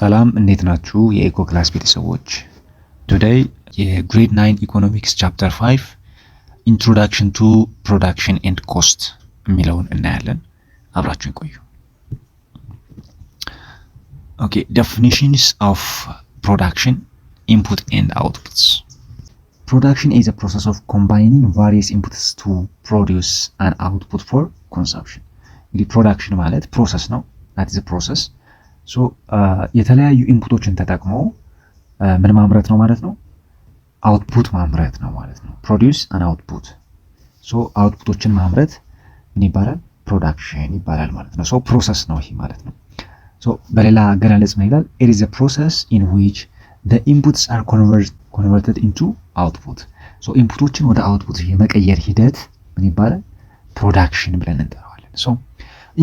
ሰላም፣ እንዴት ናችሁ? የኢኮ ክላስ ቤተሰቦች፣ today የ grade 9 economics chapter 5 introduction to production and cost የሚለውን እናያለን። አብራችሁን ቆዩ። Okay, definitions of production, input and outputs. Production is a process of combining various inputs to produce an output for consumption። እንግዲህ production ማለት process ነው። That is process። So የተለያዩ input ኦችን ተጠቅሞ ምን ማምረት ነው ማለት ነው? Output ማምረት ነው ማለት ነው። Produce an output። So output ኦችን ማምረት ምን ይባላል? Production ይባላል ማለት ነው። So process ነው ይሄ ማለት ነው። So በሌላ አገላለጽ ምን ይላል? It is a process in which the inputs are converted into output። So input ኦችን ወደ output የመቀየር ሂደት ምን ይባላል? Production ብለን እንጠራዋለን። So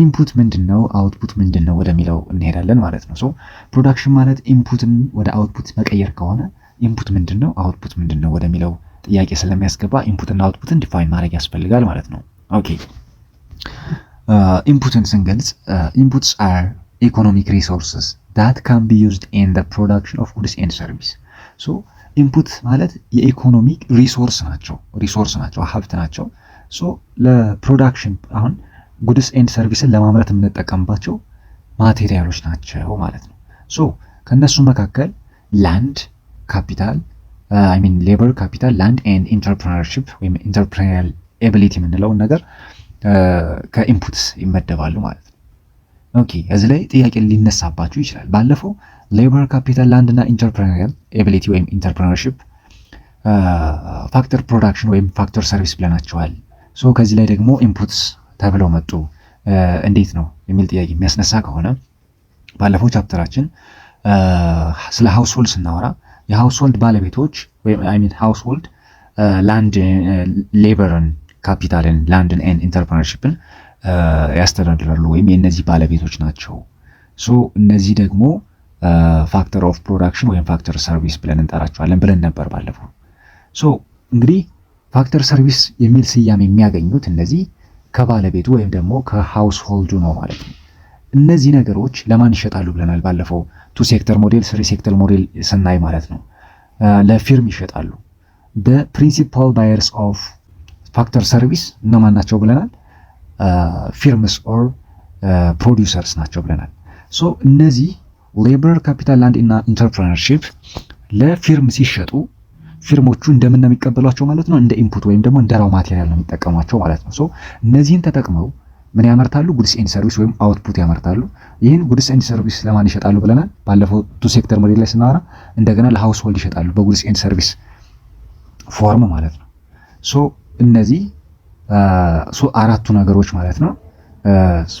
input ምንድን ነው፣ output ምንድን ነው ወደሚለው እንሄዳለን ማለት ነው። So production ማለት input ን ወደ output መቀየር ከሆነ input ምንድን ነው፣ output ምንድን ነው ወደሚለው ጥያቄ ስለሚያስገባ input እና output ን define ማድረግ ያስፈልጋል ማለት ነው። Okay, input ን ስንገልጽ inputs are economic resources that can be used in the production of goods and service። So input ማለት የ economic resource ናቸው፣ resource ናቸው፣ ሀብት ናቸው። So ለ production አሁን goods and service ን ለማምረት የምንጠቀምባቸው material ኦች ናቸው ማለት ነው። So ከእነሱ መካከል land፣ capital፣ I mean labor፣ capital፣ land and entrepreneurship ወይም entrepreneurial ability የምንለውን ነገር ከ inputs ይመደባሉ ማለት ነው። Okay፣ እዚህ ላይ ጥያቄ ሊነሳባችሁ ይችላል። ባለፈው labor፣ capital፣ land እና entrepreneurial ability ወይም entrepreneurship factor production ወይም factor service ብለናቸዋል። So ከዚህ ላይ ደግሞ inputs ተብለው መጡ፣ እንዴት ነው የሚል ጥያቄ የሚያስነሳ ከሆነ ባለፈው chapter ኣችን ስለ household ስናወራ የ household ባለቤቶች ወይም I mean household land፣ labor ን፣ capital ን፣ land ን and entrepreneurship ን ያስተዳድራሉ ወይም የእነዚህ ባለቤቶች ናቸው። So እነዚህ ደግሞ factor of production ወይም factor service ብለን እንጠራቸዋለን ብለን ነበር ባለፈው። So እንግዲህ factor service የሚል ስያሜ የሚያገኙት እነዚህ ከባለቤቱ ወይም ደግሞ ከ household ኡ ነው ማለት ነው። እነዚህ ነገሮች ለማን ይሸጣሉ ብለናል ባለፈው two sector model፣ three sector model ስናይ ማለት ነው። ለ firm ይሸጣሉ። Principal buyers of factor service እነማን ናቸው ብለናል? Firms or producers ናቸው ብለናል። So እነዚህ labor፣ capital፣ land እና entrepreneurship ለ firm ሲሸጡ firm ኦቹ እንደምን ነው የሚቀበሏቸው ማለት ነው? እንደ input ወይም ደግሞ እንደ raw material ነው የሚጠቀሟቸው ማለት ነው። So እነዚህን ተጠቅመው ምን ያመርታሉ? Goods and service ወይም output ያመርታሉ። ይህን goods and service ለማን ይሸጣሉ ብለናል? ባለፈው two sector model ላይ ስናወራ እንደገና ለ household ይሸጣሉ በ goods and service form ማለት ነው። So እነዚህ አራቱ ነገሮች ማለት ነው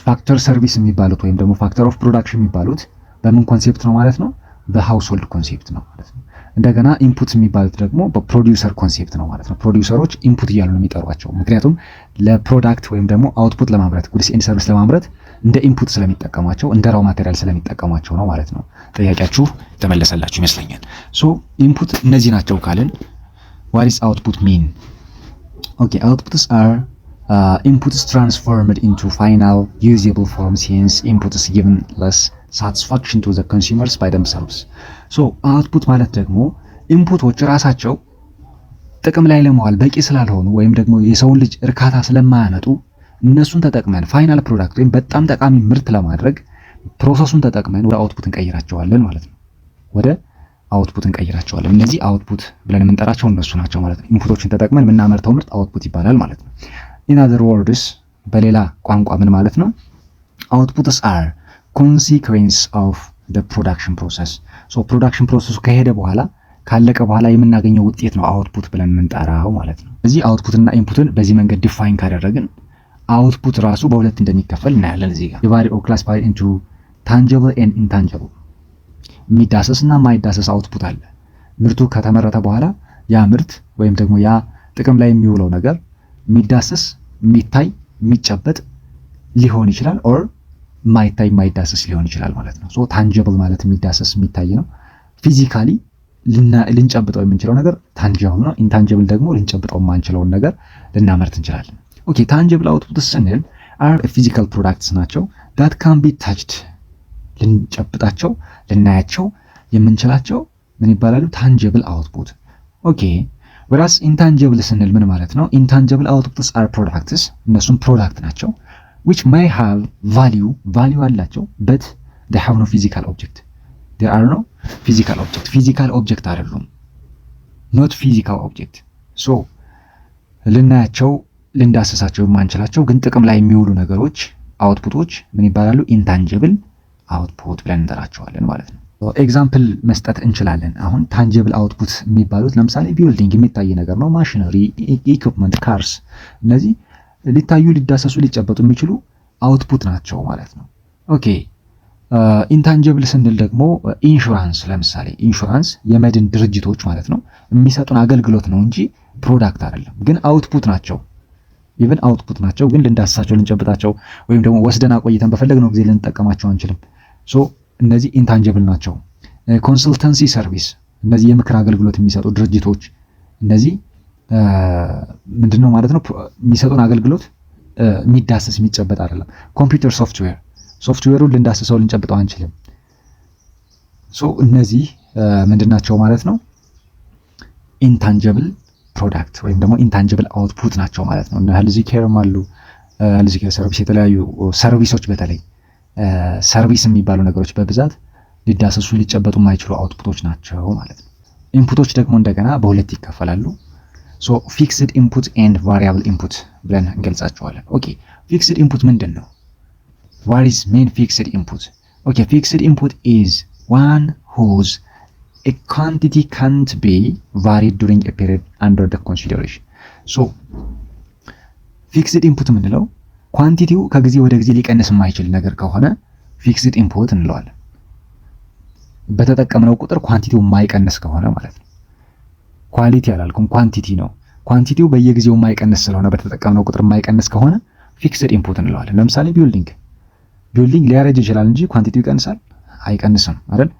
factor service የሚባሉት ወይም ደግሞ factor of production የሚባሉት በምን concept ነው ማለት ነው? በ household concept ነው ማለት ነው። እንደገና input የሚባሉት ደግሞ በ producer concept ነው ማለት ነው። Producer ኦች input እያሉ ነው የሚጠሯቸው፣ ምክንያቱም ለ product ወይም ደግሞ output ለማምረት፣ goods and service ለማምረት እንደ input ስለሚጠቀሟቸው፣ እንደ raw material ስለሚጠቀሟቸው ነው ማለት ነው። ጥያቄያችሁ የተመለሰላችሁ ይመስለኛል። So input እነዚህ ናቸው ካልን what is output mean? Okay, outputs are inputs transformed into final usable form, since inputs given less satisfaction to the consumers by themselves። So output ማለት ደግሞ input ኦች ራሳቸው ጥቅም ላይ ለመዋል በቂ ስላልሆኑ ወይም ደግሞ የሰውን ልጅ እርካታ ስለማያመጡ እነሱን ተጠቅመን final product ወይም በጣም ጠቃሚ ምርት ለማድረግ process ኡን ተጠቅመን ወደ output እንቀይራቸዋለን ማለት ነው። ወደ output እንቀይራቸዋለን። እነዚህ output ብለን የምንጠራቸው እነሱ ናቸው ማለት ነው። Input ኦችን ተጠቅመን የምናመርተው ምርት output ይባላል ማለት ነው። In other words፣ በሌላ ቋንቋ ምን ማለት ነው? Outputs are consequence of production process። So production process ኡ ከሄደ በኋላ፣ ካለቀ በኋላ የምናገኘው ውጤት ነው output ብለን የምንጠራው ማለት ነው። እዚህ output እና input ን በዚህ መንገድ define ካደረግን output ራሱ በሁለት እንደሚከፈል እናያለን። እዚህ ጋር divide or classify into tangible and intangible። የሚዳሰስ እና የማይዳሰስ output አለ። ምርቱ ከተመረተ በኋላ ያ ምርት ወይም ደግሞ ያ ጥቅም ላይ የሚውለው ነገር የሚዳሰስ፣ የሚታይ፣ የሚጨበጥ ሊሆን ይችላል or የማይታይ፣ የማይዳሰስ ሊሆን ይችላል ማለት ነው። So tangible ማለት የሚዳሰስ፣ የሚታይ ነው። Physically ልንጨብጠው የምንችለው ነገር tangible ነው። Intangible ደግሞ ልንጨብጠው የማንችለውን ነገር ልናመርት እንችላለን። Okay, tangible output ስንል are physical products ናቸው that can be touched፣ ልንጨብጣቸው ልናያቸው የምንችላቸው ምን ይባላሉ? Tangible output። Okay, whereas intangible ስንል ምን ማለት ነው? Intangible outputs are products፣ እነሱም product ናቸው፣ which may have value፣ value አላቸው፣ but they have no physical object። There are no physical object፣ physical object አይደሉም፣ not physical object። So ልናያቸው ልንዳስሳቸው የማንችላቸው ግን ጥቅም ላይ የሚውሉ ነገሮች፣ output ኦች ምን ይባላሉ? Intangible output ብለን እንጠራቸዋለን ማለት ነው። Example መስጠት እንችላለን። አሁን tangible output የሚባሉት ለምሳሌ building የሚታይ ነገር ነው። Machinery፣ equipment፣ cars፣ እነዚህ ሊታዩ ሊዳሰሱ ሊጨበጡ የሚችሉ output ናቸው ማለት ነው። Okay, intangible ስንል ደግሞ ኢንሹራንስ፣ ለምሳሌ ኢንሹራንስ የመድን ድርጅቶች ማለት ነው፣ የሚሰጡን አገልግሎት ነው እንጂ product አይደለም፣ ግን output ናቸው። Even output ናቸው፣ ግን ልንዳስሳቸው ልንጨብጣቸው ወይም ደግሞ ወስደን አቆይተን በፈለግነው ጊዜ ልንጠቀማቸው አንችልም። So እነዚህ intangible ናቸው። Consultancy service፣ እነዚህ የምክር አገልግሎት የሚሰጡ ድርጅቶች፣ እነዚህ ምንድነው ማለት ነው? የሚሰጡን አገልግሎት የሚዳሰስ የሚጨበጥ አይደለም። Computer software፣ software ኡን ልንዳስሰው ልንጨብጠው አንችልም። So እነዚህ ምንድናቸው ማለት ነው? Intangible product ወይም ደግሞ intangible output ናቸው ማለት ነው። እና health care ም አሉ። Health care service፣ የተለያዩ service ኦች፣ በተለይ service የሚባሉ ነገሮች በብዛት ሊዳሰሱ ሊጨበጡ የማይችሉ output ኦች ናቸው ማለት ነው። Input ኦች ደግሞ እንደገና በሁለት ይከፈላሉ። So fixed input and variable input ብለን እንገልጻቸዋለን። Okay, fixed input ምንድን ነው? What is mean fixed input? Okay, fixed input is one whose a quantity can't be varied during a period under the consideration. So fixed input የምንለው quantity ው ከጊዜ ወደ ጊዜ ሊቀንስ የማይችል ነገር ከሆነ fixed input እንለዋለን። በተጠቀምነው ቁጥር quantity ው የማይቀንስ ከሆነ ማለት ነው። Quality አላልኩም፣ quantity ነው። Quantity ው በየጊዜው የማይቀንስ ስለሆነ፣ በተጠቀምነው ቁጥር የማይቀንስ ከሆነ fixed input እንለዋለን። ለምሳሌ building፣ building ሊያረጅ ይችላል እንጂ quantity ው ይቀንሳል? አይቀንስም አይደል?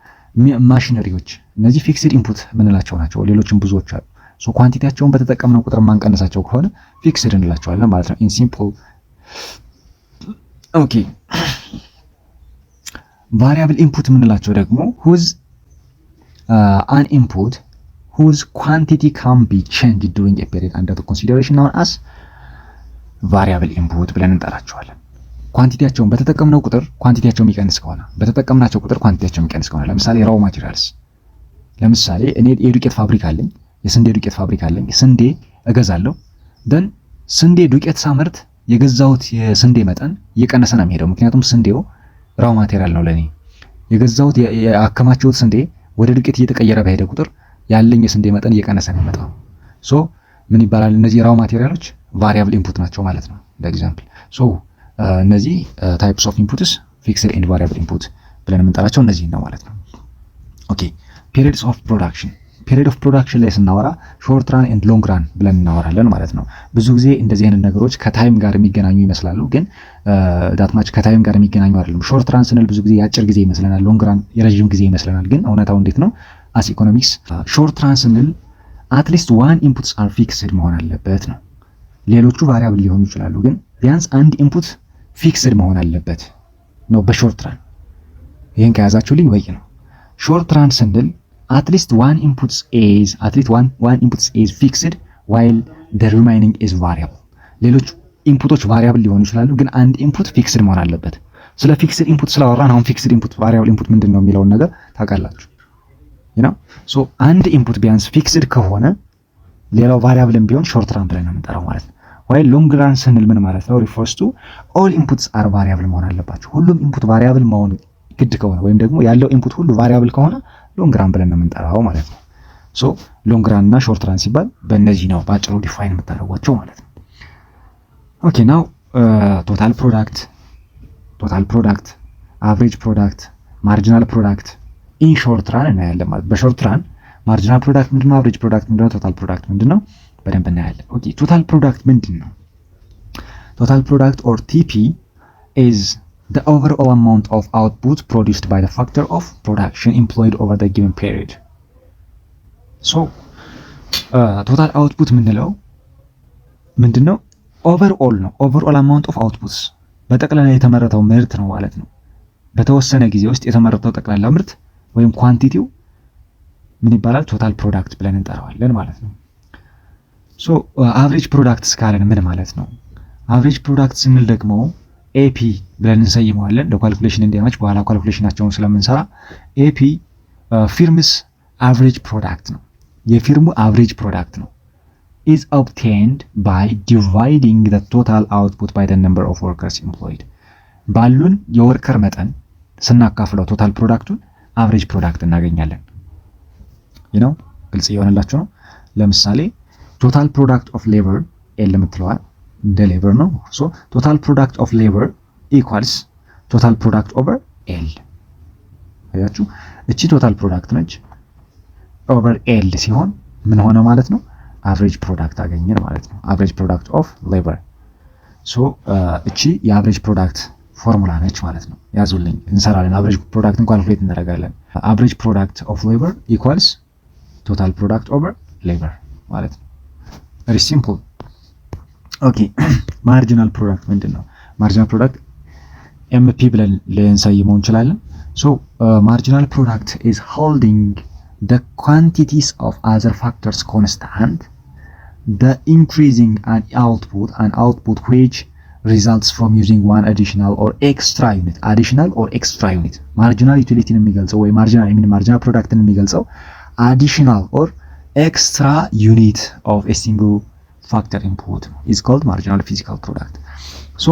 ማሽነሪዎች፣ እነዚህ fixed input የምንላቸው ናቸው። ሌሎችም ብዙዎች አሉ። So quantity ያቸውን በተጠቀምነው ቁጥር የማንቀንሳቸው ከሆነ fixed እንላቸዋለን ማለት ነው። In simple። Okay, variable input የምንላቸው ደግሞ whose an input whose quantity can be changed during a period under consideration known as variable input ብለን እንጠራቸዋለን። Quantity ያቸውን በተጠቀምነው ቁጥር quantity ያቸው የሚቀንስ ከሆነ፣ በተጠቀምናቸው ቁጥር quantity ያቸው የሚቀንስ ከሆነ፣ ለምሳሌ raw materials፣ ለምሳሌ እኔ የዱቄት ፋብሪካ አለኝ፣ የስንዴ ዱቄት ፋብሪካ አለኝ። ስንዴ እገዛለሁ። Then ስንዴ ዱቄት ሳመርት የገዛሁት የስንዴ መጠን እየቀነሰ ነው የሚሄደው። ምክንያቱም ስንዴው raw material ነው ለኔ። የገዛሁት ያከማቸሁት ስንዴ ወደ ዱቄት እየተቀየረ በሄደ ቁጥር ያለኝ የስንዴ መጠን እየቀነሰ ነው የሚመጣው። So ምን ይባላል? እነዚህ raw material ኦች variable input ናቸው ማለት ነው። እንደ example። So እነዚህ types of inputs፣ fixed and variable input ብለን የምንጠራቸው እነዚህ ነው ማለት ነው። Okay, periods of production። Period of production ላይ ስናወራ short run and long run ብለን እናወራለን ማለት ነው። ብዙ ጊዜ እንደዚህ አይነት ነገሮች ከ time ጋር የሚገናኙ ይመስላሉ፣ ግን that much ከ time ጋር የሚገናኙ አይደሉም። Short run ስንል ብዙ ጊዜ የአጭር ጊዜ ይመስለናል፣ long run የረዥም ጊዜ ይመስለናል። ግን እውነታው እንዴት ነው? As economics short run ስንል at least one inputs are fixed መሆን አለበት ነው። ሌሎቹ variable ሊሆኑ ይችላሉ፣ ግን ቢያንስ አንድ input fixed መሆን አለበት ነው በ short run። ይህን ከያዛችሁልኝ በቂ ነው። Short run ስንል at least one inputs is fixed while the remaining is variable። ሌሎች input ኦች variable ሊሆኑ ይችላሉ፣ ግን አንድ input fixed መሆን አለበት። ስለ fixed input ስላወራን አሁን fixed input፣ variable input ምንድን ነው የሚለውን ነገር ታውቃላችሁ። So አንድ input ቢያንስ fixed ከሆነ ሌላው variable ም ቢሆን short run ብለን ነው የምንጠራው ማለት ነው። ወይ long run ስንል ምን ማለት ነው? Refers to all inputs are variable መሆን አለባቸው። ሁሉም input variable መሆን ግድ ከሆነ ወይም ደግሞ ያለው input ሁሉ variable ከሆነ long run ብለን ነው የምንጠራው ማለት ነው። So long run እና short run ሲባል በእነዚህ ነው በአጭሩ define የምታደርጓቸው ማለት ነው። Okay, now total product፣ total product፣ average product፣ marginal product in short run እናያለን ማለት። በ short run marginal product ምንድነው? Average product ምንድነው? Total product ምንድነው? በደንብ እናያለን። Okay, total product ምንድን ነው? Total product or TP is the overall amount of output produced by the factor of production employed over the given period. So total output የምንለው ምንድን ነው? Overall ነው። Overall amount of outputs፣ በጠቅላላ የተመረተው ምርት ነው ማለት ነው። በተወሰነ ጊዜ ውስጥ የተመረተው ጠቅላላ ምርት ወይም quantity ው ምን ይባላል? Total product ብለን እንጠራዋለን ማለት ነው። So average product ስካልን ምን ማለት ነው? Average product ስንል ደግሞ AP ብለን እንሰይመዋለን። ለ calculation እንዲያመች፣ በኋላ calculation ኣቸውን ስለምንሰራ። AP firm's average product ነው። የ firm ኡ average product ነው። Is obtained by dividing the total output by the number of workers employed። ባሉን የ worker መጠን ስናካፍለው total product ኡን average product እናገኛለን። ይህ ነው፣ ግልጽ እየሆነላችሁ ነው። ለምሳሌ total product of labor፣ L የምትለዋ እንደ labor ነው። So total product of labor equals total product over L። አያችሁ፣ እቺ total product ነች። Over L ሲሆን ምን ሆነ ማለት ነው? Average product አገኘን ማለት ነው። Average product of labor። So እቺ የ average product formula ነች ማለት ነው። ያዙልኝ፣ እንሰራለን። Average product ን calculate እናደርጋለን። Average product of labor equals total product over labor ማለት ነው። Very simple። Okay, marginal product ምንድን ነው? Marginal product MP ብለን ልንሰይመው እንችላለን። So marginal product is holding the quantities of other factors constant, the increasing an output which results from using one additional or extra unit, additional or extra unit። Marginal utility ን የሚገልጸው ወይ marginal I mean marginal product ን የሚገልጸው additional or extra unit of a single factor input is called marginal physical product። So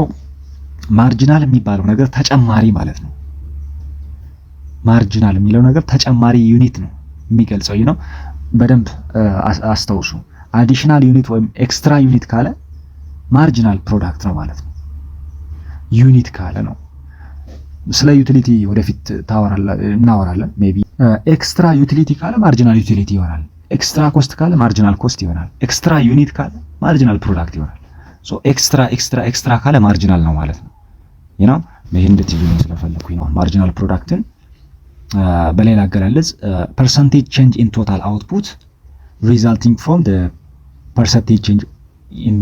marginal የሚባለው ነገር ተጨማሪ ማለት ነው። Marginal የሚለው ነገር ተጨማሪ unit ነው የሚገልጸው ነው። በደንብ አስታውሱ። Additional unit ወይም extra unit ካለ marginal product ነው ማለት ነው። Unit ካለ ነው። ስለ utility ወደፊት እናወራለን። Maybe extra utility ካለ marginal utility ይሆናል። Extra cost ካለ marginal cost ይሆናል። Extra unit ካለ marginal product ይሆናል። So extra, extra, extra ካለ marginal ነው ማለት ነው። ይህን እንድትይዙ ስለፈለኩኝ ነው። Marginal product ን በሌላ አገላለጽ percentage change in total output resulting from percentage change in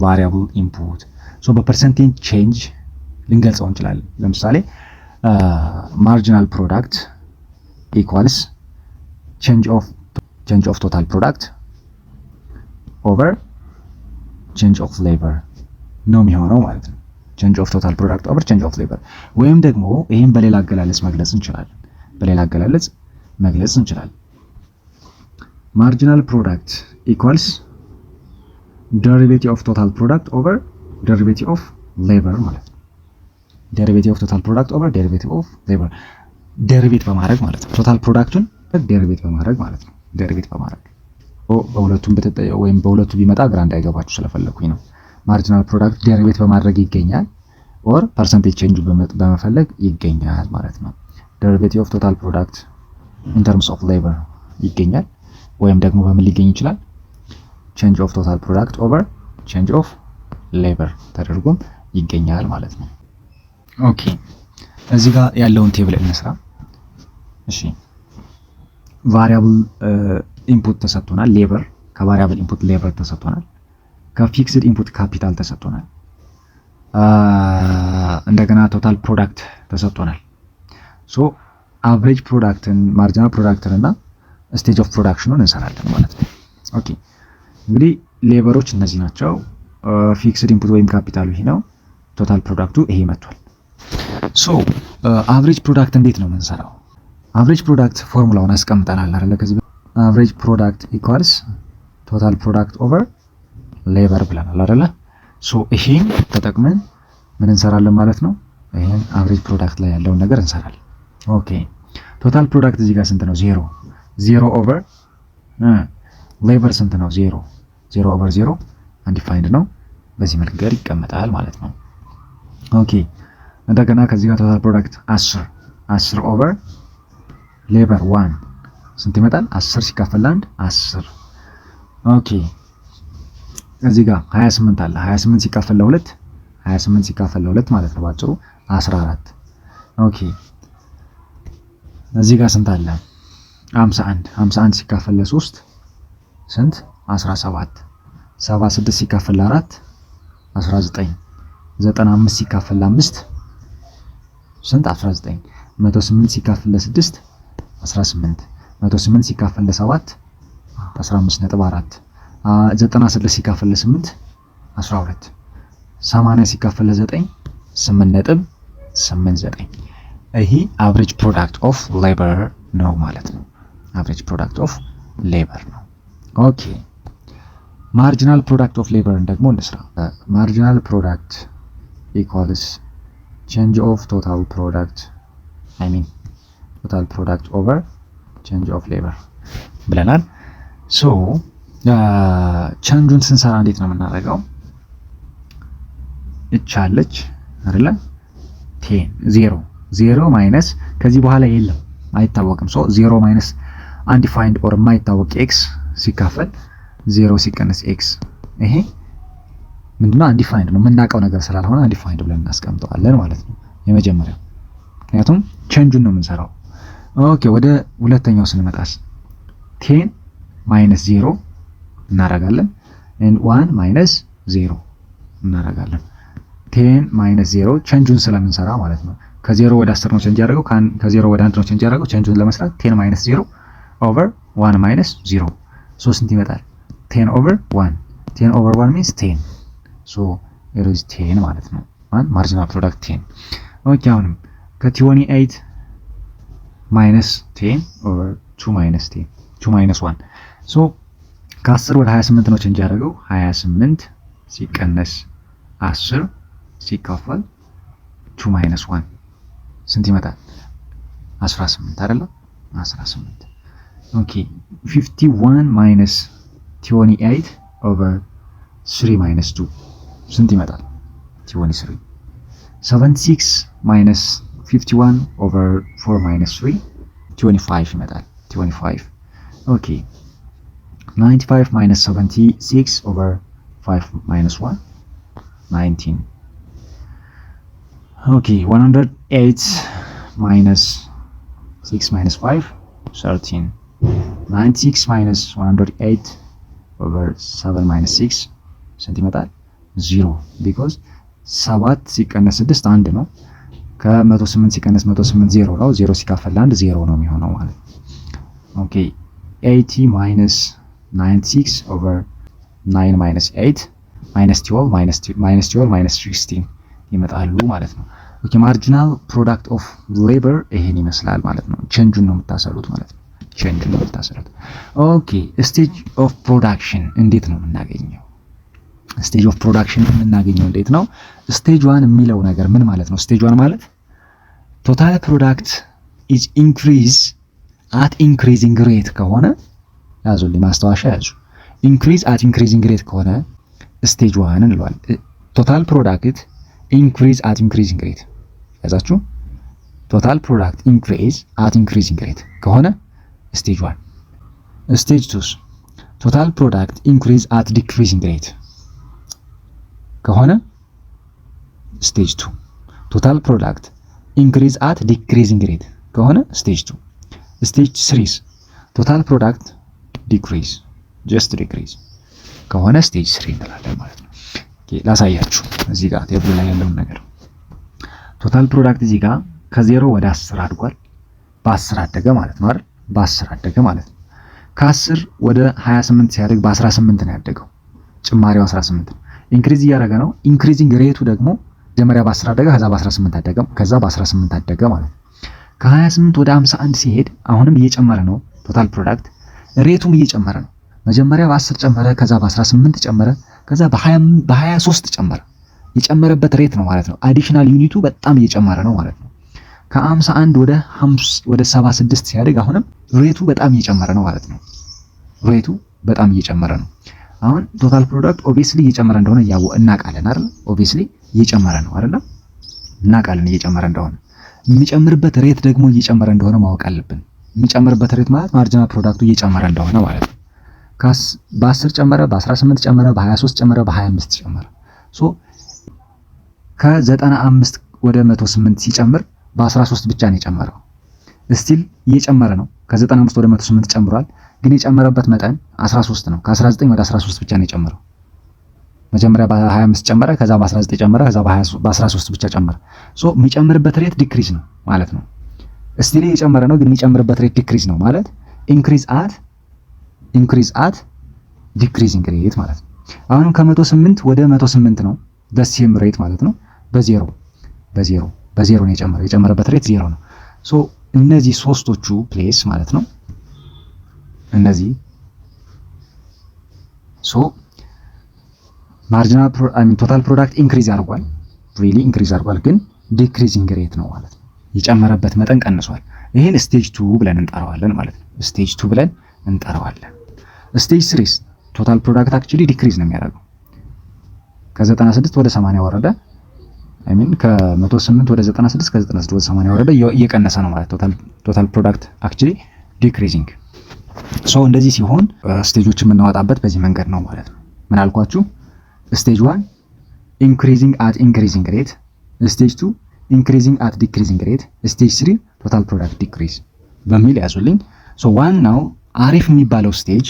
variable input። So በ percentage change ልንገልጸው እንችላለን። ለምሳሌ marginal product equals change of total product over change of labor ነው የሚሆነው ማለት ነው። Change of total product over change of labor፣ ወይም ደግሞ ይህም በሌላ አገላለጽ መግለጽ እንችላለን። በሌላ አገላለጽ መግለጽ እንችላለን። Marginal product equals derivative of total product over derivative of labor ማለት ነው። Derivative of total product over derivative of labor፣ derivate በማድረግ ማለት ነው። Total product ኡን derivate በማድረግ ማለት ነው። Derivate በማድረግ በሁለቱም ወይም በሁለቱ ቢመጣ ግራ እንዳይገባችሁ ስለፈለኩኝ ነው። Marginal product derivate በማድረግ ይገኛል፣ or percentage change በመፈለግ ይገኛል ማለት ነው። Derivative of total product in terms of labor ይገኛል፣ ወይም ደግሞ በምን ሊገኝ ይችላል? Change of total product over change of labor ተደርጎም ይገኛል ማለት ነው። Okay, እዚህ ጋር ያለውን table እንስራ። እሺ፣ variable input ተሰጥቶናል። Labor፣ ከ variable input labor ተሰጥቶናል። ከ fixed input capital ተሰጥቶናል። እንደገና total product ተሰጥቶናል። So average product ን፣ marginal product ን እና stage of production ኑን እንሰራለን ማለት ነው። Okay, እንግዲህ labor ኦች እነዚህ ናቸው። Fixed input ወይም ካፒታሉ ይሄ ነው። Total product ኡ ይሄ መጥቷል። So average product እንዴት ነው የምንሰራው? Average product formula ውን አስቀምጠናል አይደለ? ከዚህ average product equals total product over labor ብለናል አይደለ? So ይሄን ተጠቅመን ምን እንሰራለን ማለት ነው? ይሄን average product ላይ ያለውን ነገር እንሰራለን። Okay, total product እዚህ ጋር ስንት ነው? Zero። Zero over labor ስንት ነው? Zero። Zero over zero undefined ነው። በዚህ መልክ ጋር ይቀመጣል ማለት ነው። Okay, እንደገና ከዚህ ጋር total product 10፣ 10 over labor one ስንት ይመጣል? 10 ሲካፈል ለአንድ 10። Okay, እዚህ ጋር 28 አለ። 28 ሲካፈል ለሁለት፣ 28 ሲካፈል ለሁለት ማለት ነው ባጭሩ 14። Okay, እዚህ ጋር ስንት አለ? 51። 51 ሲካፈል ለሶስት ስንት? 17። 76 ሲካፈል ለአራት 19። 95 ሲካፈል ለአምስት ስንት? 19። 108 ሲካፈል ለ6 18፣ 108 ሲካፈል ለ7 15.4፣ 96 ሲካፈል ለ8 12፣ 80 ሲካፈል ለ9 8.89። ይሄ average product of labor ነው ማለት ነው። Average product of labor ነው። Okay, marginal product of labor ን ደግሞ እንስራ። Marginal product equals change of total product, I mean, total product over change of labor ብለናል። So change ኡን ስንሰራ እንዴት ነው የምናደርገው? እቻለች አይደለ? 10 0 0 minus ከዚህ በኋላ የለም፣ አይታወቅም። So 0 minus undefined or የማይታወቅ x ሲካፈል 0 ሲቀነስ x። ይሄ ምንድነው? Undefined ነው፣ የምናውቀው ነገር ስላልሆነ undefined ብለን እናስቀምጠዋለን ማለት ነው። የመጀመሪያው ምክንያቱም change ኡን ነው የምንሰራው። Okay, ወደ ሁለተኛው ስንመጣስ 10 minus 0 እናደርጋለን፣ 1 minus 0 እናደርጋለን። 10 minus 0 change ኡን ስለምንሰራ ማለት ነው። ከዜሮ ወደ 10 ነው change ያደረገው፣ ከዜሮ ወደ 1 ነው change ያደረገው። Change ኡን ለመስራት 10 minus 0 over 1 minus 0። So ስንት ይመጣል? 10 over 1። 10 over 1 means 10, so it is 10 ማለት ነው። 1 marginal product 10። Okay, አሁንም ከ28 minus 10 over 2 minus 10, 2 minus 1። So ከ10 ወደ 28 ነው change ያደረገው። 28 ሲቀነስ 10 ሲካፈል 2 minus 1 ስንት ይመጣል? 18 አይደለ? 18። Okay, 51 minus 28 over 3 minus 2 ስንት ይመጣል? 23። 76 minus 51 over 4 minus 3 25 ይመጣል። 25። Okay, 95 minus 76 over 5 minus 1 19። Okay, 108 minus 6 minus 5 13። 96 minus 108 over 7 minus 6 ስንት ይመጣል? 0, because 7 ሲቀነስ 6 አንድ ነው። ከ108 ሲቀነስ 108 ዜሮ ነው። ዜሮ ሲካፈል ለአንድ ዜሮ ነው የሚሆነው ማለት ነው። Okay, 80 minus 96 over 9 minus 8 minus 12, minus 12 minus 16 ይመጣሉ ማለት ነው። Okay, marginal product of labor ይሄን ይመስላል ማለት ነው። Change ኡን ነው የምታሰሉት ማለት ነው። Change ኡን ነው የምታሰሉት። Okay, stage of production እንዴት ነው የምናገኘው? Stage of production የምናገኘው እንዴት ነው? Stage one የሚለው ነገር ምን ማለት ነው? Stage one ማለት total product is increase at increasing rate ከሆነ፣ ያዙልኝ፣ ማስታወሻ ያዙ። Increase at increasing rate ከሆነ stage one እንለዋለን። Total product increase at increasing rate ያዛችሁ። Total product increase at increasing rate ከሆነ stage one። Stage two ስ total product increase at decreasing rate ከሆነ stage two። Total product increase at decreasing rate ከሆነ stage two። Stage three ስ total product decrease, just decrease ከሆነ stage three እንላለን ማለት ነው። ላሳያችሁ እዚህ ጋር table ኡ ላይ ያለውን ነገር። Total product እዚህ ጋር ከዜሮ ወደ 10 አድጓል። በ10 አደገ ማለት ነው አይደል? በ10 አደገ ማለት ነው። ከ10 ወደ 28 ሲያድግ በ18 ነው ያደገው። ጭማሪው 18 ነው። Increase እያደረገ ነው። Increasing rate ኡ ደግሞ መጀመሪያ በ10 አደገ፣ ከዛ በ18 አደገ፣ ከዛ በ18 አደገ ማለት ነው። ከ28 ወደ 51 ሲሄድ አሁንም እየጨመረ ነው። Total product rate ኡም እየጨመረ ነው። መጀመሪያ በ10 ጨመረ፣ ከዛ በ18 ጨመረ፣ ከዛ በ23 ጨመረ። የጨመረበት rate ነው ማለት ነው። Additional unit ኡ በጣም እየጨመረ ነው ማለት ነው። ከ51 ወደ 76 ሲያድግ አሁንም rate ኡ በጣም እየጨመረ ነው ማለት ነው። Rate ኡ በጣም እየጨመረ ነው። አሁን total product obviously እየጨመረ እንደሆነ እናውቃለን አይደል? Obviously እየጨመረ ነው አይደል? እናውቃለን እየጨመረ እንደሆነ። የሚጨምርበት rate ደግሞ እየጨመረ እንደሆነ ማወቅ አለብን። የሚጨምርበት rate ማለት marginal product ኡ እየጨመረ እንደሆነ ማለት ነው። በ10 ጨመረ፣ በ18 ጨመረ፣ በ23 ጨመረ፣ በ25 ጨመረ። So ከ95 ወደ 108 ሲጨምር በ13 ብቻ ነው የጨመረው። Still እየጨመረ ነው። ከ95 ወደ 108 ጨምሯል፣ ግን የጨመረበት መጠን 13 ነው። ከ19 ወደ 13 ብቻ ነው የጨመረው። መጀመሪያ በ25 ጨመረ፣ ከዛ በ19 ጨመረ፣ ከዛ በ13 ብቻ ጨመረ። So የሚጨምርበት rate decrease ነው ማለት ነው። Still እየጨመረ ነው፣ ግን የሚጨምርበት rate decrease ነው ማለት increase at decreasing rate ማለት ነው። አሁንም ከ108 ወደ 108 ነው፣ the same rate ማለት ነው። በዜሮ በዜሮ በዜሮ ነው የጨመረው። የጨመረበት rate ዜሮ ነው። So እነዚህ ሶስቶቹ place ማለት ነው እነዚህ so marginal total product increase አድርጓል። Really increase አድርጓል፣ ግን decreasing rate ነው ማለት ነው። የጨመረበት መጠን ቀንሷል። ይህን stage two ብለን እንጠራዋለን ማለት ነው። Stage two ብለን እንጠራዋለን። Stage three ስ total product actually decrease ነው የሚያደርገው። ከ96 ወደ 80 ወረደ። I mean ከ108 ወደ 96፣ ከ96 ወደ 80 ወረደ። እየቀነሰ ነው ማለት total product actually decreasing። So እንደዚህ ሲሆን stage ኦች የምናወጣበት በዚህ መንገድ ነው ማለት ነው። ምን አልኳችሁ? Stage one increasing at increasing rate፣ stage two increasing at decreasing rate፣ stage three total product decrease በሚል ያዙልኝ። So ዋናው አሪፍ የሚባለው stage፣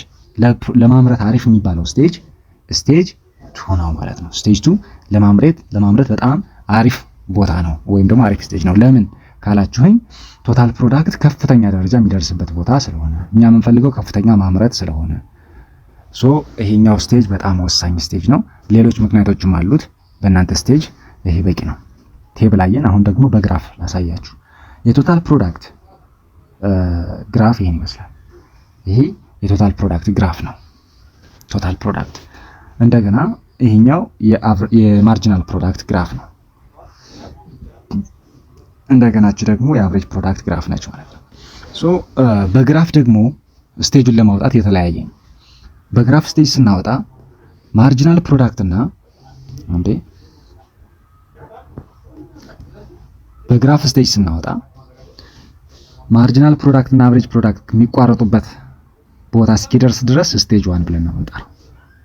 ለማምረት አሪፍ የሚባለው stage stage two ነው ማለት ነው። Stage two ለማምረት በጣም አሪፍ ቦታ ነው ወይም ደግሞ አሪፍ stage ነው። ለምን ካላችሁኝ total product ከፍተኛ ደረጃ የሚደርስበት ቦታ ስለሆነ፣ እኛ የምንፈልገው ከፍተኛ ማምረት ስለሆነ፣ so ይሄኛው stage በጣም ወሳኝ stage ነው። ሌሎች ምክንያቶችም አሉት። በእናንተ stage ይሄ በቂ ነው። Table አየን። አሁን ደግሞ በ graph ላሳያችሁ። የ total product graph ይሄን ይመስላል። ይሄ የ total product graph ነው። Total product እንደገና ይሄኛው የ marginal product graph ነው። እንደገናች ደግሞ የ average product graph ነች ማለት ነው። So በ graph ደግሞ stage ኡን ለማውጣት የተለያየ ነው። በ graph stage ስናወጣ marginal product እና እንዴ በ graph stage ስናወጣ marginal product እና average product የሚቋረጡበት ቦታ እስኪደርስ ድረስ stage one ብለን ነው የምንጠራው።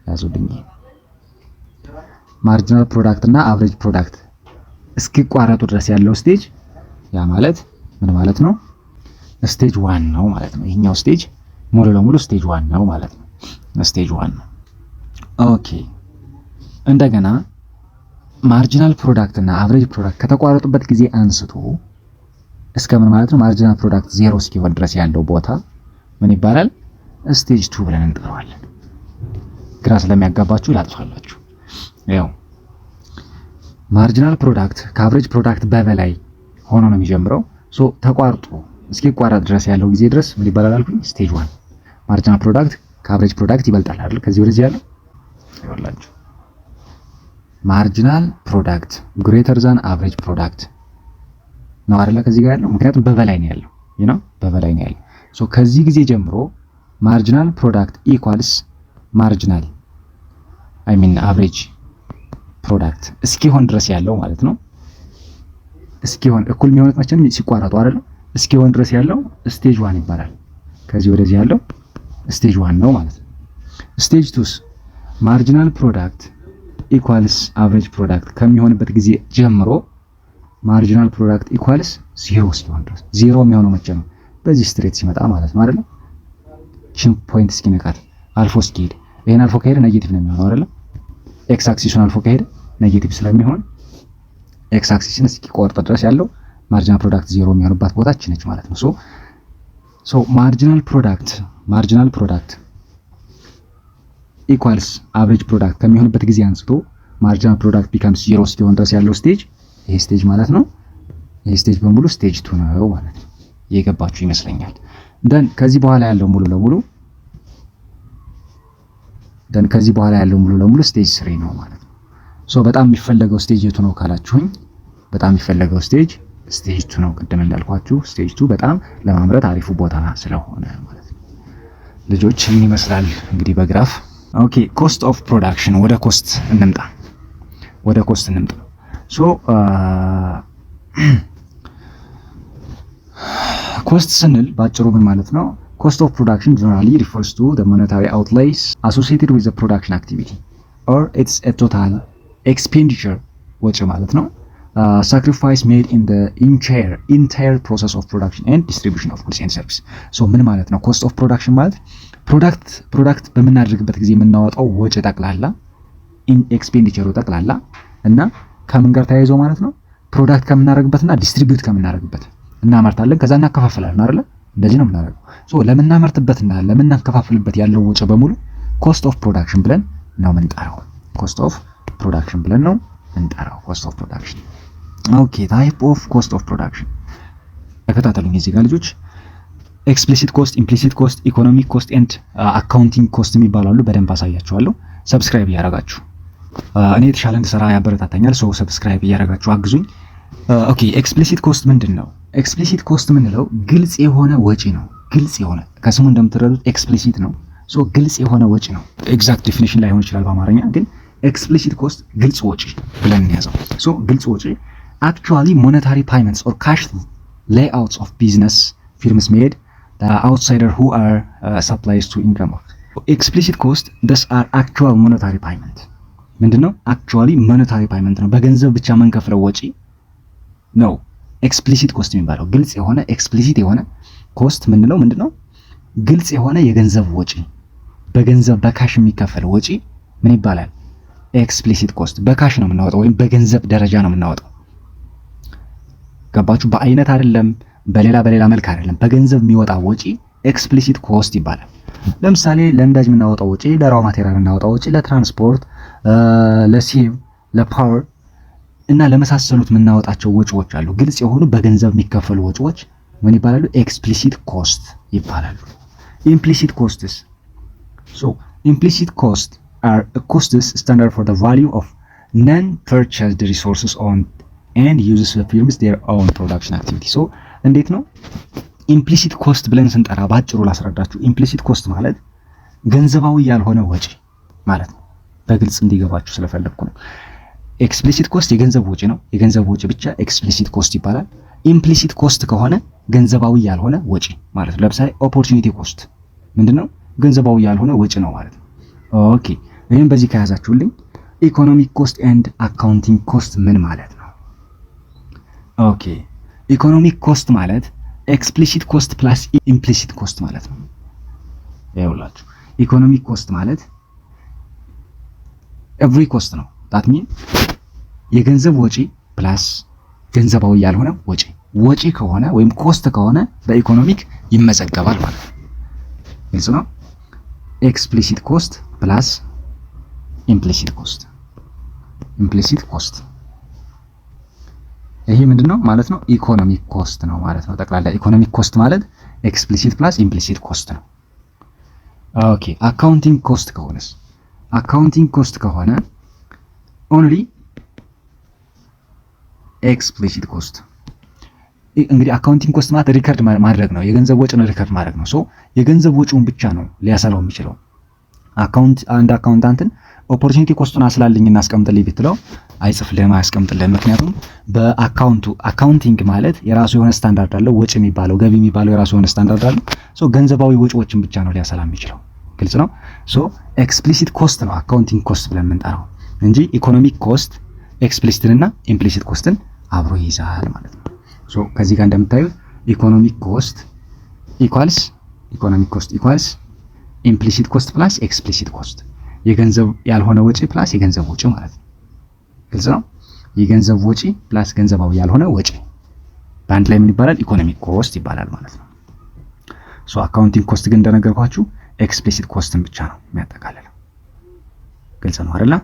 ያዙልኝ። Marginal product እና average product እስኪቋረጡ ድረስ ያለው stage፣ ያ ማለት ምን ማለት ነው? Stage one ነው ማለት ነው። ይሄኛው stage ሙሉ ለሙሉ stage one ነው ማለት ነው። Stage one ነው። Okay፣ እንደገና marginal product እና average product ከተቋረጡበት ጊዜ አንስቶ እስከ ምን ማለት ነው? Marginal product ዜሮ እስኪሆን ድረስ ያለው ቦታ ምን ይባላል? Stage two ብለን እንጠራዋለን። ግራ ስለሚያጋባችሁ ላጥፋላችሁ። ያው marginal product ከ average product በበላይ ሆኖ ነው የሚጀምረው። So ተቋርጦ እስኪቋረጥ ድረስ ያለው ጊዜ ድረስ ምን ይባላል አልኩኝ? Stage one። Marginal product ከ average product ይበልጣል አይደል? ከዚህ ወደዚህ ያለው ይኸውላችሁ marginal product greater than average product ነው አይደለ? ከዚህ ጋር ያለው ምክንያቱም በበላይ ነው ያለው በበላይ ነው ያለው። So ከዚህ ጊዜ ጀምሮ marginal product equals marginal I mean average product እስኪሆን ድረስ ያለው ማለት ነው። እስኪሆን እኩል የሚሆኑት መቼም ሲቋረጡ አይደለም። እስኪሆን ድረስ ያለው stage one ይባላል። ከዚህ ወደዚህ ያለው stage one ነው ማለት ነው። Stage two ስ marginal product equals average product ከሚሆንበት ጊዜ ጀምሮ marginal product equals zero እስኪሆን ድረስ። ዜሮ የሚሆነው መቼ ነው? በዚህ straight ሲመጣ ማለት ነው አይደለም? ችን point እስኪነካት አልፎ እስኪሄድ፣ ይሄን አልፎ ከሄደ negative ነው የሚሆነው አይደለም? X axis ኡን አልፎ ከሄደ negative ስለሚሆን x axis ን እስኪቆርጥ ድረስ ያለው marginal product ዜሮ የሚሆንባት ቦታ ነች ማለት ነው። So marginal product equals average product ከሚሆንበት ጊዜ አንስቶ marginal product becomes zero እስኪሆን ድረስ ያለው stage ይሄ stage ማለት ነው። ይሄ stage በሙሉ stage two ነው ማለት ነው። የገባችሁ ይመስለኛል። Then ከዚህ በኋላ ያለው ሙሉ ለሙሉ stage three ነው ማለት ነው። So በጣም የሚፈለገው stage የቱ ነው ካላችሁኝ፣ በጣም የሚፈለገው stage stage two ነው። ቅድም እንዳልኳችሁ stage two በጣም ለማምረት አሪፉ ቦታ ስለሆነ ማለት ነው። ልጆች፣ ይህን ይመስላል እንግዲህ በ graph። Okay፣ cost of production፣ ወደ cost እንምጣ። ወደ cost እንምጣ። So cost ስንል ባጭሩ ምን ማለት ነው? Cost of production generally refers to the monetary outlays associated with the production activity or it's a total expenditure፣ ወጪ ማለት ነው፣ sacrifice made in the entire process of production and distribution of goods and service። So ምን ማለት ነው? Cost of production ማለት product በምናደርግበት ጊዜ የምናወጣው ወጪ ጠቅላላ expenditure ኡ ጠቅላላ እና ከምን ጋር ተያይዞ ማለት ነው? Product ከምናደርግበትና distribute ከምናደርግበት። እናመርታለን፣ ከዛ እናከፋፍላለን አይደለ? እንደዚህ ነው የምናደርገው። So ለምናመርትበትና ለምናከፋፍልበት ያለው ወጪ በሙሉ cost of production ብለን ነው የምንጠራው። Cost of production ብለን ነው የምንጠራው። Cost of production። Okay, type of cost of production። ተከታተሉኝ እዚህ ጋር ልጆች። Explicit cost፣ implicit cost፣ economic cost and accounting cost የሚባሉ አሉ። በደንብ አሳያችኋለሁ። Subscribe እያደረጋችሁ እኔ የተሻለ እንድሰራ ያበረታታኛል። So subscribe እያደረጋችሁ አግዙኝ። Okay, explicit cost ምንድን ነው? Explicit cost የምንለው ግልጽ የሆነ ወጪ ነው። ግልጽ የሆነ፣ ከስሙ እንደምትረዱት explicit ነው። So ግልጽ የሆነ ወጪ ነው። Exact definition ላይሆን ይችላል በአማርኛ፣ ግን explicit cost ግልጽ ወጪ ብለን እንያዘው። So ግልጽ ወጪ actually monetary payments or cash layouts of business firms made outsider who are supplies to income. Explicit cost, these are actual monetary payment። ምንድነው? Actually monetary payment ነው። በገንዘብ ብቻ የምንከፍለው ወጪ ነው explicit cost የሚባለው። ግልጽ የሆነ፣ explicit የሆነ cost ምንለው ምንድነው? ግልጽ የሆነ የገንዘብ ወጪ፣ በገንዘብ በ cash የሚከፈል ወጪ ምን ይባላል? Explicit cost። በ cash ነው የምናወጣው ወይም በገንዘብ ደረጃ ነው የምናወጣው። ገባችሁ? በአይነት አይደለም፣ በሌላ በሌላ መልክ አይደለም። በገንዘብ የሚወጣ ወጪ explicit cost ይባላል። ለምሳሌ ለነዳጅ የምናወጣው ወጪ፣ ለ raw material የምናወጣው ወጪ፣ ለትራንስፖርት፣ ለ sieve፣ ለ power እና ለመሳሰሉት የምናወጣቸው ወጪዎች አሉ። ግልጽ የሆኑ በገንዘብ የሚከፈሉ ወጪዎች ምን ይባላሉ? Explicit cost ይባላሉ። Implicit costs. So implicit cost are costs standard for the value of non purchased resources on and uses the firms their own production activity። So እንዴት ነው implicit cost ብለን ስንጠራ? ባጭሩ ላስረዳችሁ። Implicit cost ማለት ገንዘባዊ ያልሆነ ወጪ ማለት ነው። በግልጽ እንዲገባችሁ ስለፈለግኩ ነው። Explicit cost የገንዘብ ወጪ ነው። የገንዘብ ወጪ ብቻ explicit cost ይባላል። Implicit cost ከሆነ ገንዘባዊ ያልሆነ ወጪ ማለት ነው። ለምሳሌ opportunity cost ምንድነው? ገንዘባዊ ያልሆነ ወጪ ነው ማለት ነው። Okay፣ ይህም በዚህ ከያዛችሁልኝ economic cost and accounting cost ምን ማለት ነው? Okay, economic cost ማለት explicit cost plus implicit cost ማለት ነው። ይኸውላችሁ፣ economic cost ማለት every cost ነው። That mean የገንዘብ ወጪ plus ገንዘባዊ ያልሆነ ወጪ። ወጪ ከሆነ ወይም cost ከሆነ በ economic ይመዘገባል ማለት ነው። ግልጽ ነው። Explicit cost plus implicit cost። Implicit cost ይሄ ምንድን ነው ማለት ነው? Economic cost ነው ማለት ነው። ጠቅላላ economic cost ማለት explicit plus implicit cost ነው። Okay, accounting cost ከሆነስ? Accounting cost ከሆነ only explicit cost። እንግዲህ accounting cost ማለት record ማድረግ ነው። የገንዘብ ወጪን record ማድረግ ነው። So የገንዘብ ወጪውን ብቻ ነው ሊያሰላው የሚችለው። አንድ accountant ን opportunity cost ኡን አስላልኝ እና አስቀምጥልኝ ብትለው አይጽፍልህም፣ አያስቀምጥልህም። ምክንያቱም በ account ኡ accounting ማለት የራሱ የሆነ ስታንዳርድ አለው። ወጪ የሚባለው፣ ገቢ የሚባለው የራሱ የሆነ ስታንዳርድ አለው። So ገንዘባዊ ወጪዎችን ብቻ ነው ሊያሰላ የሚችለው። ግልጽ ነው። So explicit cost ነው accounting cost ብለን የምንጠራው እንጂ economic cost explicit ን እና implicit cost ን አብሮ ይይዛል ማለት ነው። So ከዚህ ጋር እንደምታዩት economic cost equals implicit cost plus explicit cost፣ የገንዘብ ያልሆነ ወጪ plus የገንዘብ ወጪ ማለት ነው። ግልጽ ነው። የገንዘብ ወጪ plus ገንዘባዊ ያልሆነ ወጪ በአንድ ላይ ምን ይባላል? Economic cost ይባላል ማለት ነው። So accounting cost ግን እንደነገርኳችሁ explicit cost ን ብቻ ነው የሚያጠቃልለው። ግልጽ ነው አይደለ?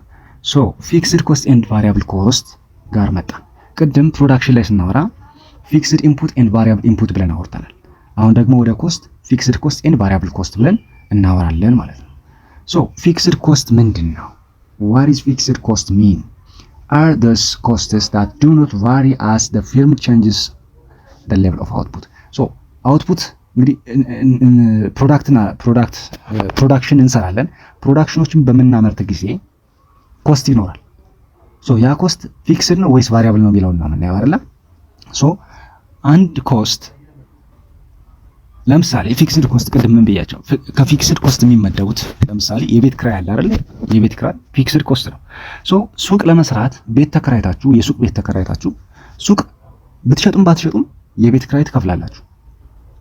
So fixed cost and variable cost ጋር መጣ። ቅድም production ላይ ስናወራ fixed input and variable input ብለን አውርተናል። አሁን ደግሞ ወደ cost fixed cost and variable cost ብለን እናወራለን ማለት ነው። So fixed cost ምንድን ነው? What is fixed cost mean? Are those costs that do not vary as the firm changes the level of output። So output እንግዲህ product ና product production እንሰራለን። Production ኖችን በምናመርት ጊዜ cost ይኖራል። So ያ cost fixed ነው ወይስ variable ነው የሚለውን ነው የምናየው አይደለ? So አንድ cost ለምሳሌ fixed cost ቅድም ምን ብያቸው? ከ fixed cost የሚመደቡት ለምሳሌ የቤት ክራይ አለ አይደለ? የቤት ክራይ fixed cost ነው። So ሱቅ ለመስራት ቤት ተከራይታችሁ፣ የሱቅ ቤት ተከራይታችሁ ሱቅ ብትሸጡም ባትሸጡም የቤት ክራይ ትከፍላላችሁ።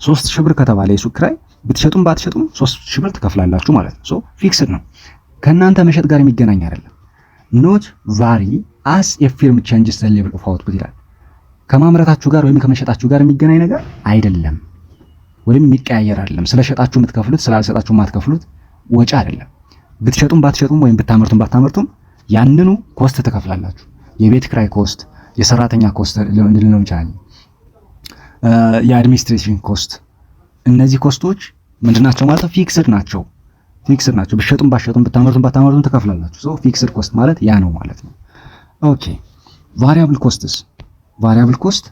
3,000 ብር ከተባለ የሱቅ ክራይ ብትሸጡም ባትሸጡም 3,000 ብር ትከፍላላችሁ ማለት ነው። So fixed ነው። ከእናንተ መሸጥ ጋር የሚገናኝ አይደለም። Not vary as a firm changes the level of output ይላል። ከማምረታችሁ ጋር ወይም ከመሸጣችሁ ጋር የሚገናኝ ነገር አይደለም፣ ወይም የሚቀያየር አይደለም። ስለሸጣችሁ የምትከፍሉት ስላልሸጣችሁ የማትከፍሉት ወጪ አይደለም። ብትሸጡም ባትሸጡም ወይም ብታመርቱም ባታመርቱም ያንኑ cost ትከፍላላችሁ። የቤት ክራይ cost፣ የሰራተኛ cost ልንለው እንችላለን፣ የ administration cost። እነዚህ cost ኦች ምንድናቸው ማለት ነው? Fixed ናቸው። Fixed ናቸው። ብትሸጡም ባትሸጡም ብታመርቱም ባታመርቱም ትከፍላላችሁ። So fixed cost ማለት ያ ነው ማለት ነው። Okay, variable costs። Variable cost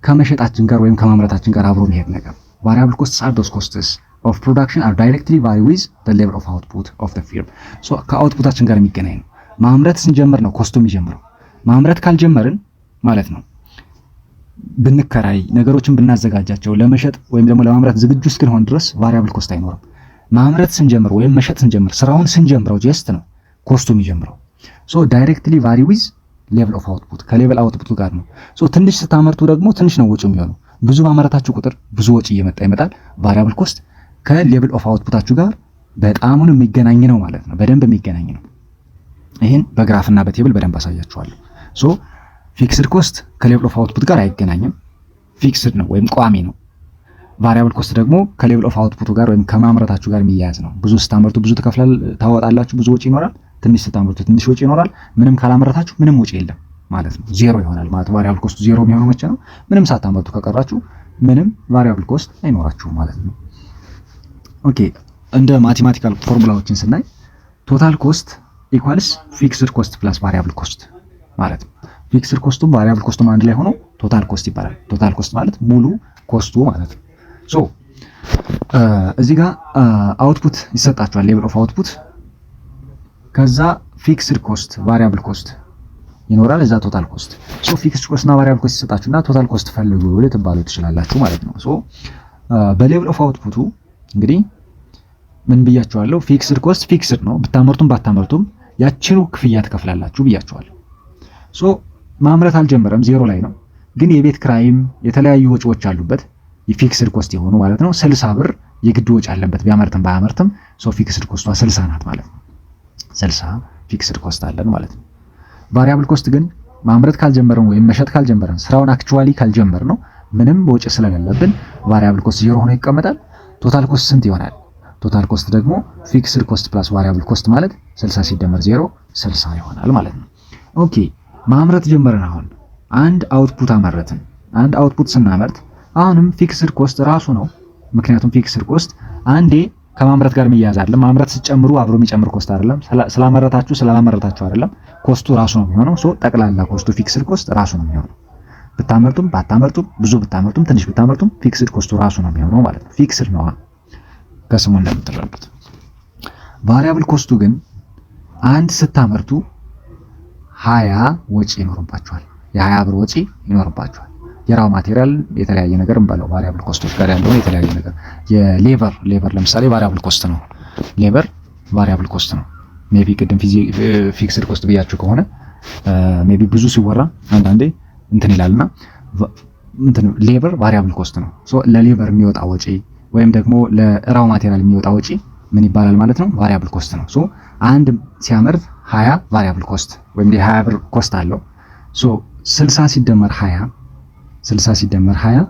ከመሸጣችን ጋር ወይም ከማምረታችን ጋር አብሮ የሚሄድ ነገር። Variable costs are those costs of production are directly vary with the level of output of the firm። So ከ output ኣችን ጋር የሚገናኝ ነው። ማምረት ስንጀምር ነው cost ኡ የሚጀምረው። ማምረት ካልጀመርን ማለት ነው ብንከራይ፣ ነገሮችን ብናዘጋጃቸው፣ ለመሸጥ ወይም ደግሞ ለማምረት ዝግጁ እስክንሆን ድረስ variable cost አይኖርም። ማምረት ስንጀምር ወይም መሸጥ ስንጀምር፣ ስራውን ስንጀምረው just ነው cost ኡ የሚጀምረው። So directly vary with level of output፣ ከ level output ኡ ጋር ነው። So ትንሽ ስታመርቱ ደግሞ ትንሽ ነው ወጪው የሚሆነው። ብዙ ባመረታችሁ ቁጥር ብዙ ወጪ እየመጣ ይመጣል። Variable cost ከ level of output ኣችሁ ጋር በጣሙን የሚገናኝ ነው ማለት ነው። በደንብ የሚገናኝ ነው። ይህን በ graph ና በ table በደንብ አሳያችኋለሁ። So fixed cost ከ level of output ጋር አይገናኝም። Fixed ነው ወይም ቋሚ ነው። Variable cost ደግሞ ከ level of output ኡ ጋር ወይም ከማምረታችሁ ጋር የሚያያዝ ነው። ብዙ ስታመርቱ ብዙ ትከፍላል ታወጣላችሁ፣ ብዙ ወጪ ይኖራል። ትንሽ ስታመርቱ ትንሽ ወጪ ይኖራል። ምንም ካላመረታችሁ ምንም ወጪ የለም ማለት ነው። ዜሮ ይሆናል ማለት ነው። Variable cost ኡ ዜሮ የሚሆነው መቼ ነው? ምንም ሳታመርቱ ከቀራችሁ ምንም variable cost አይኖራችሁም ማለት ነው። Okay, እንደ mathematical formula ዎችን ስናይ total cost equals fixed cost plus variable cost ማለት ነው። Fixed cost ኡም variable cost ኡም አንድ ላይ ሆኖ total cost ይባላል። Total cost ማለት ሙሉ cost ኡ ማለት ነው። So እዚህ ጋር output ይሰጣችኋል፣ level of output፣ ከዛ fixed cost፣ variable cost ይኖራል። እዛ total cost። So fixed cost እና variable cost ይሰጣችሁና total cost ፈልጉ ልትባሉ ትችላላችሁ ማለት ነው። So በ level of output ኡ እንግዲህ ምን ብያችኋለሁ? Fixed cost fixed ነው። ብታመርቱም ባታመርቱም ያችኑ ክፍያ ትከፍላላችሁ ብያችኋለሁ። So ማምረት አልጀመረም፣ ዜሮ ላይ ነው። ግን የቤት ክራይም የተለያዩ ወጪዎች አሉበት፣ የ fixed cost የሆኑ ማለት ነው። 60 ብር የግድ ወጪ አለበት ቢያመርትም ባያመርትም። So fixed cost ኧ 60 ናት ማለት ነው። 60 fixed cost አለን ማለት ነው። Variable cost ግን ማምረት ካልጀመረን ወይም መሸጥ ካልጀመረን፣ ስራውን actually ካልጀመርነው ምንም ወጪ ስለሌለብን variable cost ዜሮ ሆኖ ይቀመጣል። Total cost ስንት ይሆናል? Total cost ደግሞ fixed cost plus variable cost ማለት 60 ሲደመር 0 60 ይሆናል ማለት ነው። Okay, ማምረት ጀመርን። አሁን አንድ output አመረትን። አንድ output ስናመርት አሁንም fixed cost ራሱ ነው። ምክንያቱም fixed cost አንዴ ከማምረት ጋር የሚያያዝ አይደለም። ማምረት ስትጨምሩ አብሮ የሚጨምር cost አይደለም። ስላመረታችሁ ስላላመረታችሁ አይደለም። Cost ኡ ራሱ ነው የሚሆነው። So ጠቅላላ cost ኡ fixed cost ራሱ ነው የሚሆነው። ብታመርቱም ባታመርቱም፣ ብዙ ብታመርቱም ትንሽ ብታመርቱም fixed cost ኡ ራሱ ነው የሚሆነው ማለት ነው። Fixed ነው ከስሙ እንደምትረዱት። Variable cost ኡ ግን አንድ ስታመርቱ 20 ወጪ ይኖርባችኋል። የ20 ብር ወጪ ይኖርባችኋል። የ raw material የተለያየ ነገር እንበለው፣ variable cost ኦች ጋር ያለውን የተለያየ ነገር የ labor ለምሳሌ variable cost ነው። Labor variable cost ነው። Maybe ቅድም fixed cost ብያችሁ ከሆነ maybe ብዙ ሲወራ አንዳንዴ እንትን ይላልና እንትን labor variable cost ነው። So ለ labor የሚወጣ ወጪ ወይም ደግሞ ለ raw material የሚወጣ ወጪ ምን ይባላል ማለት ነው? Variable cost ነው። So አንድ ሲያመርት 20 variable cost ወይም የ20 ብር cost አለው። So 60 ሲደመር 20፣ 60 ሲደመር 20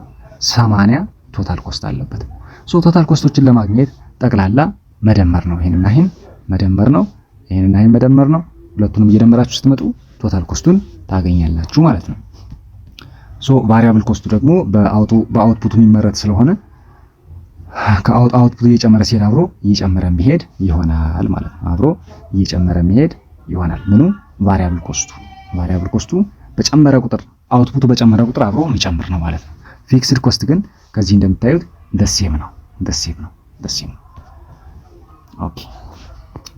80 total cost አለበት። So total cost ኦችን ለማግኘት ጠቅላላ መደመር ነው። ይሄንና ይሄን መደመር ነው። ይሄንና ይሄን መደመር ነው። ሁለቱንም እየደመራችሁ ስትመጡ total cost ኡን ታገኛላችሁ ማለት ነው። So variable cost ኡ ደግሞ በ output ኡ የሚመረት ስለሆነ ከ output እየጨመረ ሲሄድ አብሮ እየጨመረ የሚሄድ ይሆናል ማለት ነው። አብሮ እየጨመረ የሚሄድ ይሆናል። ምኑ? Variable cost ኡ። Variable cost ኡ በጨመረ ቁጥር፣ output ኡ በጨመረ ቁጥር አብሮ የሚጨምር ነው ማለት ነው። Fixed cost ግን ከዚህ እንደምታዩት the same ነው፣ the same ነው፣ the same ነው። Okay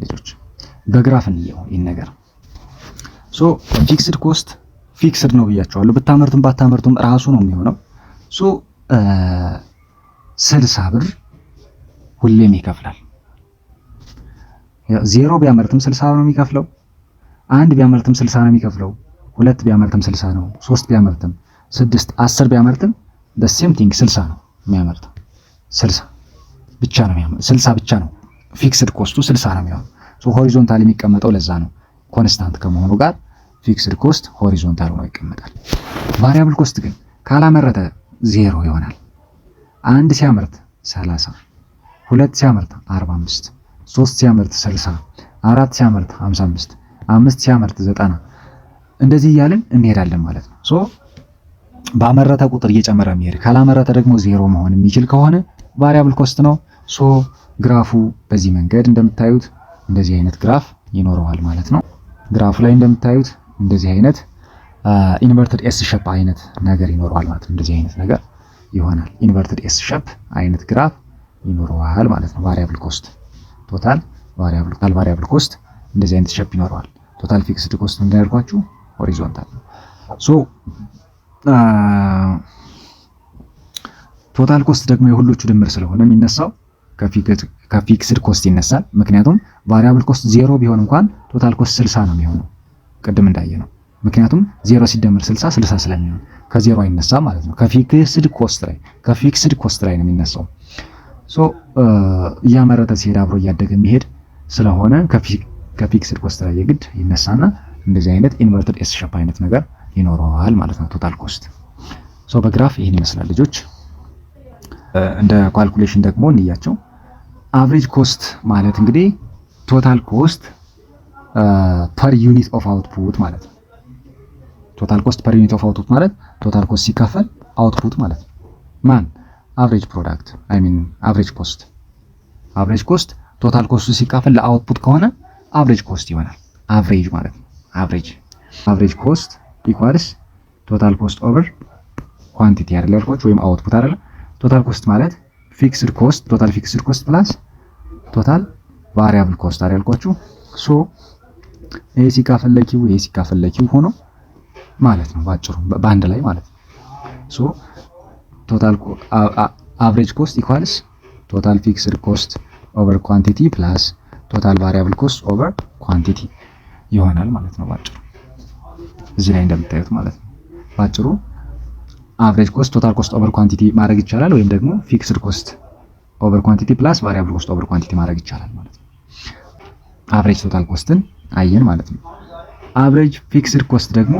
ልጆች፣ በ graph እንየው ይህን ነገር። So fixed cost fixed ነው ብያችኋለሁ። ብታመርቱም ባታመርቱም ራሱ ነው የሚሆነው። So 60 ብር ሁሌም ይከፍላል። ዜሮ ቢያመርትም 60 ነው የሚከፍለው። አንድ ቢያመርትም 60 ነው የሚከፍለው። ሁለት ቢያመርትም 60 ነው። ሶስት ቢያመርትም፣ ስድስት፣ 10 ቢያመርትም the same thing፣ 60 ነው የሚያመርተው። 60 ብቻ ነው የሚያመርተው። 60 ብቻ ነው fixed cost ኡ፣ 60 ነው የሚሆነው። So horizontal የሚቀመጠው ለዛ ነው። Constant ከመሆኑ ጋር fixed cost horizontal ሆኖ ይቀመጣል። Variable cost ግን ካላመረተ ዜሮ ይሆናል። አንድ ሲያመርት 30፣ ሁለት ሲያመርት 45፣ ሶስት ሲያመርት 60፣ አራት ሲያመርት 55፣ አምስት ሲያመርት 90፣ እንደዚህ እያልን እንሄዳለን ማለት ነው። So ባመረተ ቁጥር እየጨመረ የሚሄድ፣ ካላመረተ ደግሞ ዜሮ መሆን የሚችል ከሆነ variable cost ነው። So ግራፉ በዚህ መንገድ እንደምታዩት እንደዚህ አይነት ግራፍ ይኖረዋል ማለት ነው። ግራፉ ላይ እንደምታዩት እንደዚህ አይነት inverted S shape አይነት ነገር ይኖረዋል ማለት ነው። እንደዚህ አይነት ነገር ይሆናል። Inverted S shape አይነት ግራፍ ይኖረዋል ማለት ነው። Variable cost total variable cost እንደዚህ አይነት shape ይኖረዋል። Total fixed cost እንዳልኳችሁ horizontal ነው። So total cost ደግሞ የሁሎቹ ድምር ስለሆነ የሚነሳው ከ fixed cost ይነሳል። ምክንያቱም variable cost ዜሮ ቢሆን እንኳን total cost 60 ነው የሚሆነው ቅድም እንዳየነው። ምክንያቱም ዜሮ ሲደመር 60 60 ስለሚሆን ከዜሮ አይነሳም ማለት ነው። ከ fixed cost ላይ ነው የሚነሳው። So እያመረተ ሲሄድ አብሮ እያደገ የሚሄድ ስለሆነ ከ fixed cost ላይ የግድ ይነሳና እንደዚህ አይነት inverted S shape አይነት ነገር ይኖረዋል ማለት ነው total cost። So በግራፍ ይህን ይመስላል ልጆች። እንደ calculation ደግሞ እንያቸው። Average cost ማለት እንግዲህ total cost per unit of output ማለት ነው። Total cost per unit of output ማለት total cost ሲካፈል output ማለት ነው። ማን average product፣ I mean average cost፣ average cost total cost ኡ ሲካፈል ለ output ከሆነ average cost ይሆናል። Average ማለት ነው። Average cost equals total cost over quantity አይደል ያልኳችሁ፣ ወይም output አይደለ። Total cost ማለት fixed cost፣ total fixed cost plus total variable cost አይደል ያልኳችሁ። So ይሄ ሲካፈል ለ Q፣ ይሄ ሲካፈል ለ Q ሆኖ ማለት ነው ባጭሩ በአንድ ላይ ማለት ነው። So total average cost equals total fixed cost over quantity plus total variable cost over quantity ይሆናል ማለት ነው ባጭሩ እዚህ ላይ እንደምታዩት ማለት ነው። ባጭሩ average cost total cost over quantity ማድረግ ይቻላል፣ ወይም ደግሞ fixed cost over quantity plus variable cost over quantity ማድረግ ይቻላል ማለት ነው። Average total cost ን አየን ማለት ነው። Average fixed cost ደግሞ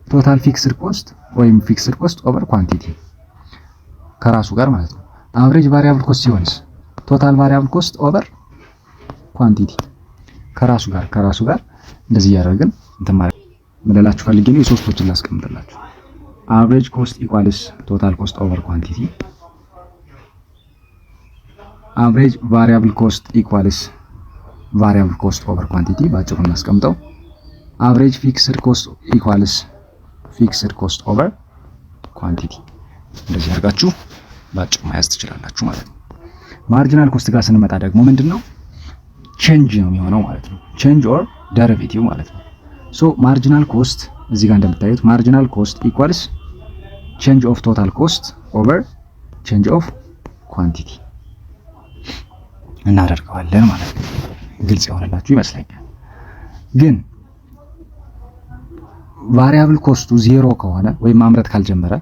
total fixed cost ወይም fixed cost over quantity ከራሱ ጋር ማለት ነው። Average variable cost ሲሆንስ total variable cost over quantity ከራሱ ጋር እንደዚህ እያደረግን እንትን ማለት ምንላችሁ ፈልጌ ነው። የሶስቶችን ላስቀምጥላችሁ። Average cost equals total cost over quantity፣ average variable cost equals variable cost over quantity ባጭሩ እናስቀምጠው። Average fixed cost equals fixed cost over quantity። እንደዚህ አድርጋችሁ ባጭሩ መያዝ ትችላላችሁ ማለት ነው። Marginal cost ጋር ስንመጣ ደግሞ ምንድን ነው? Change ነው የሚሆነው ማለት ነው። Change or derivative ማለት ነው። So marginal cost እዚህ ጋር እንደምታዩት marginal cost equals change of total cost over change of quantity እናደርገዋለን ማለት ነው። ግልጽ የሆነላችሁ ይመስለኛል። ግን variable cost ኡ ዜሮ ከሆነ ወይም ማምረት ካልጀመረ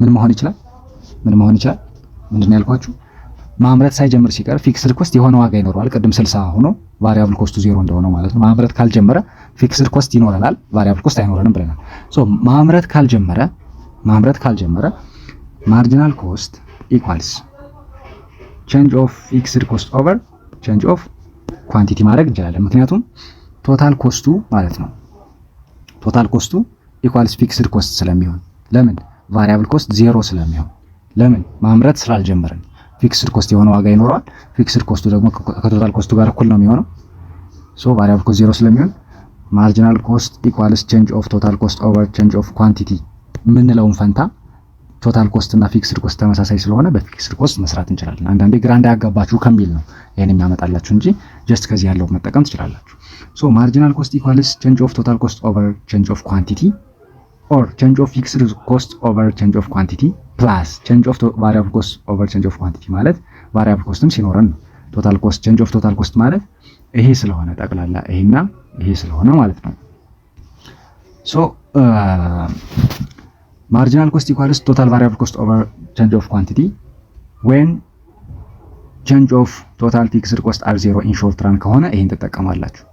ምን መሆን ይችላል? ምን መሆን ይችላል? ምንድን ነው ያልኳችሁ? ማምረት ሳይጀምር ሲቀር fixed cost የሆነ ዋጋ ይኖረዋል። ቅድም 60 ሆኖ variable cost ኡ ዜሮ እንደሆነው ማለት ነው። ማምረት ካልጀመረ fixed cost ይኖረናል፣ variable cost አይኖረንም ብለናል። So ማምረት ካልጀመረ marginal cost equals change of fixed cost over change of quantity ማድረግ እንችላለን። ምክንያቱም total cost ኡ ማለት ነው፣ total cost ኡ equals fixed cost ስለሚሆን፣ ለምን? Variable cost ዜሮ ስለሚሆን፣ ለምን? ማምረት ስላልጀመርን fixed cost የሆነ ዋጋ ይኖረዋል። Fixed cost ኡ ደግሞ ከ total cost ኡ ጋር እኩል ነው የሚሆነው። So variable cost ዜሮ ስለሚሆን marginal cost equals change of total cost over change of quantity የምንለውን ፈንታ total cost እና fixed cost ተመሳሳይ ስለሆነ በ fixed cost መስራት እንችላለን። አንዳንዴ ግራ እንዳያጋባችሁ ከሚል ነው ይሄን የሚያመጣላችሁ እንጂ just ከዚህ ያለው መጠቀም ትችላላችሁ። So marginal cost equals change of total cost over change of quantity or change of fixed cost over change of quantity plus change of variable cost over change of quantity ማለት variable cost ም ሲኖረን ነው። Total cost፣ change of total cost ማለት ይሄ ስለሆነ፣ ጠቅላላ ይሄና ይሄ ስለሆነ ማለት ነው። So marginal cost equals total variable cost over change of quantity when change of total fixed cost are zero in short run ከሆነ ይሄን ትጠቀማላችሁ።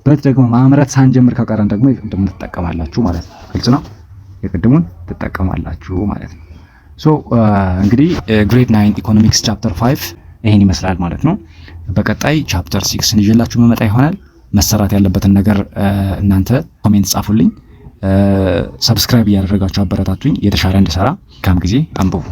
But ደግሞ ማምረት ሳንጀምር ከቀረን ደግሞ የቅድሙን ትጠቀማላችሁ ማለት ነው። ግልጽ ነው። የቅድሙን ትጠቀማላችሁ ማለት ነው። So እንግዲህ grade 9 economics chapter 5 ይሄን ይመስላል ማለት ነው። በቀጣይ chapter 6 ይዤላችሁ የምመጣ ይሆናል። መሰራት ያለበትን ነገር እናንተ comment ጻፉልኝ። Subscribe እያደረጋችሁ አበረታቱኝ፣ የተሻለ እንድሰራ። መልካም ጊዜ፣ አንብቡ።